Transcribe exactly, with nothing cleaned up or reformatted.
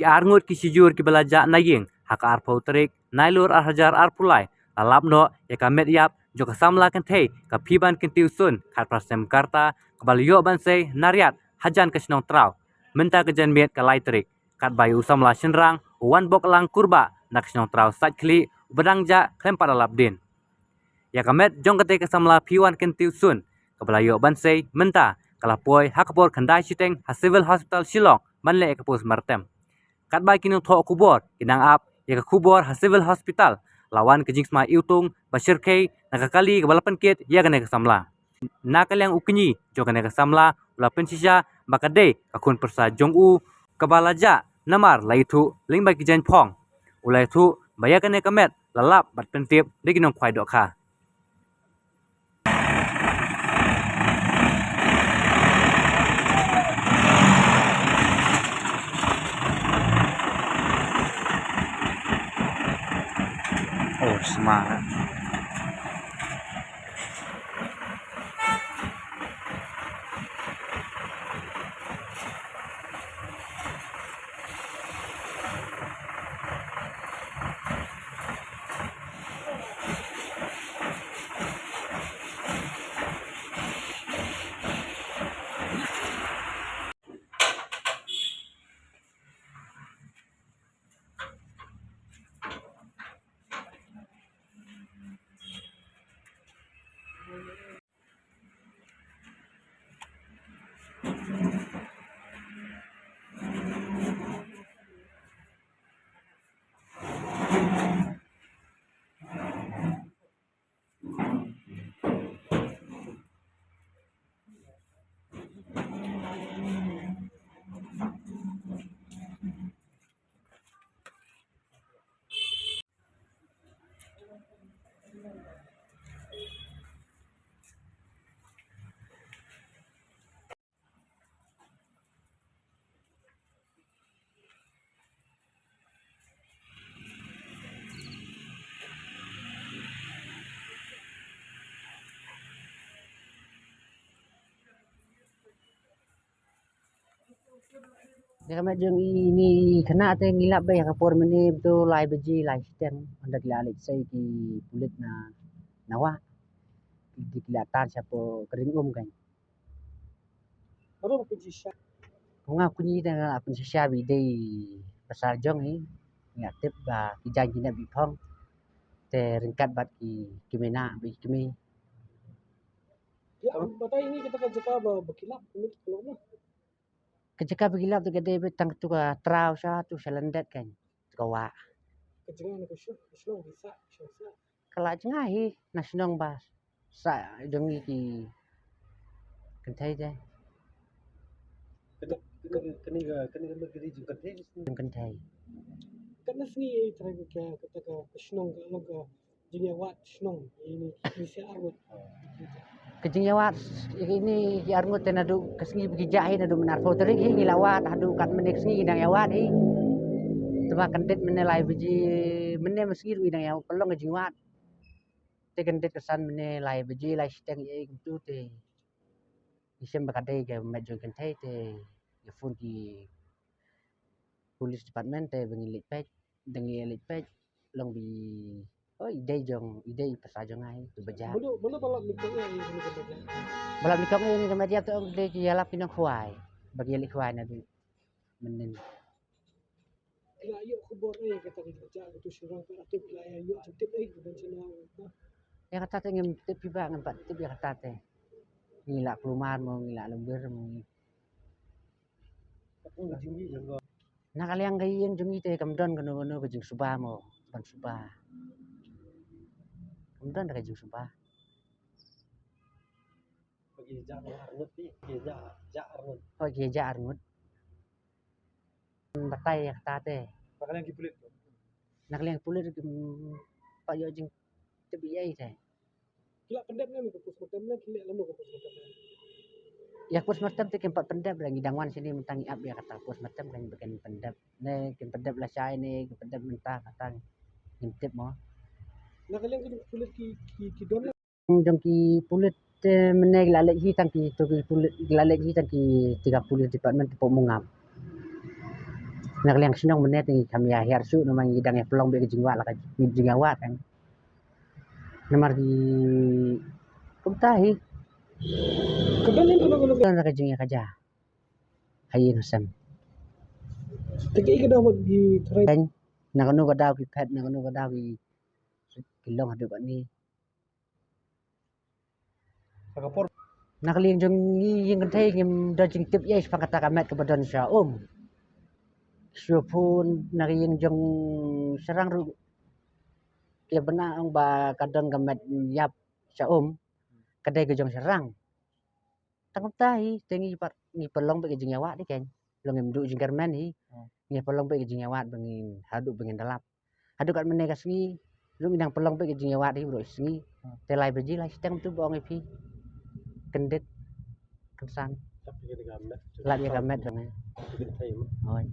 Ki arngut ki shijur kiba la jah na ïing ha ka arphew tarik Nailur arhajar arphew lai la lap noh ïa ka met ïap jong ka samla kynthei ka Phiban Kyntiu Sun khatphra snem ka rta kaba la ïoh ban sei na riat hajan ka shnong Traw mynta ka janmiet ka lai tarik, katba ïa u samla shynrang u Wanboklang Kurbah na ka shnong Traw Saitkhlieh uba dang jah khlem pat da lap dien. Ïa ka met jong katei ka samla Phiban Kyntiu Sun kaba la ïoh ban sei mynta ka la poi ha ka por khyndai shiteng ha Civil Hospital Shillong ban leh ïa ka postmortem. Katba ki nongthoh khubor ki nang ap ïa ka khubor ha Civil Hospital, la wan ka jingsma iwtung ba shyrkhei na ka kali kaba la pynkit ïa kane ka samla. Na ka liang u kñi jong kane ka samla u la pynshisha ba ka dei ka khun pyrsa jong u kaba la jah, namar la ithuh lyngba ki jaiñphong. U la ithuh ba ïa kane ka met la lap bad pyntip da ki nongkhwai dohkha. Oh, smart. Ïa ka met jong i, ini i khynnah te ngi lap ba ïa ka por mynne to lai baje lai shiteng, hynda ki la leit sei ki pulit na, na wah. Ki, ki la tan shapoh ka ring um kan. Nga kñi te nga la pynshisha ba i dei pasal jong i. Nga tip ba ki jaiñ ki nep i phong te ryngkat bad ki, ki mei na ba i kmie. Ïa, batai ini kata ka jaka ba, ba ki lap, kumne ka long na. Ka jaka ba ki lap te ka dei beit tang tu ka Traw sha, tu sha Lyndet kan. Tu ka wah. Ka jaka na ka shu, ka shu long bisa, shu bisa. Ka la jngai hi na shnong ba sah jong ngi ki kynthei te. Kane, kane, kane ka, kane ka met ka dei jong kynthei. Jong kynthei. Katno sngi i trai ka, kata ka, ka shnong ka long ka jingïawad shnong ïa ini ki, ki sha arngut. Ka jingïawad ïa ini ki arngut te naduh ka sngi ba ki jah hi, naduh mynne arphew tarik hi ngi la wad haduh kat mynne ka sngi ngi dang ïawad hi. Te ba kyndit mynne lai baje, mynne ma sngi ruh ngi dang ïawad, pynlong ka jingwad. Te kyndit ka san mynne lai baje lai shiteng ïa kumtu te ngi shem ba ka dei ka met jong kynthei te ngi phone ki police department te ba ngin leit peit, da ngi leit peit long ba i, oh, i dei jong, i dei i pasal jong nga hi tu ba jah. Mano, mano ba lap nyngkong ïa ini ka met ïap? Ba lap nyngkong ïa ini ka met ïap te ong dei ki ïalap ki nongkhwai ba ki ïaleit khwai naduh mynnin. Ki la ïoh khubor ei kata ka jingbaja ka tu shynrang, ka tu ki la ïoh jingtip ei ka ban shynrang ka. Ïa kata te ngim tip phi ba, ngim pat tip ïa kata te. Ngi la kulmar mo, ngi la lyngbir mo. Ka pung ka jingmih jong ka. Na ka liang ka ïing jong ngi te kam don kano kano ka jingsuba mo, ban suba. Kam don ka jingsuba. Ba ki jah arngut, ki jah, jah arngut. Oh, ki jah arngut. Batai ïa kata te. Na ka liang ki pulit. Na ka liang ki pulit kim pat ïoh jingtip ei ei te. Ki la pyndep ne em ka postmortem ne ki leh lano ka postmortem ne? Ïa postmortem te kim pat pyndep re, ngi dang wan shane mynta ngi ap ïa kata postmortem kan ba kin pyndep. Ne kin pyndep lashai ne kin pyndep mynta kata ngim tip mo. Na ka liang ki pulit ki, ki, ki don ne? Jong ki pulit te mynne ki la leit hi tang ki, to ki pulit ki la leit hi tang ki, te ka police department te pok Mongap. Na ka liang shnong mynne te ngi kam ïa hiar shuh namar ngi dang ïa pynlong beit ka jingwad la ka jingïawad kan. Namar ki kumta hi. Ka don ïa kano kano ka don la ka jingïakajia ha ïing ha sem. Te kaei ka daw ba ki tharai? Kan, na kano ka daw ki phet, na kano ka daw ki ki long haduh katne. Na ka por na ka liang jong ngi ïing kynthei ngim don jingtip ïa shaphang kata ka met kaba don sha um. Shu phone na ka ïing jong shynrang ruh ki bna ong ba ka don ka met ïap sha um. Ka dei ka jong shynrang. Tang kumta hi te ngi pat ngi pynlong beit ka jingïawad hi kan. Long ngim duh jingkyrmen hi. Hmm. Ngi pynlong beit ka jingïawad ba ngin haduh ba ngin da lap. Haduh kat mynne ka sngi ruh ngi dang pynlong beit ka jingïawad hi baroh sngi. Hmm. Te lai baje lai shiteng tu ba ong ïa phi. Kyndit kynsan. Lap ïa ka met jong ngi. Hooid.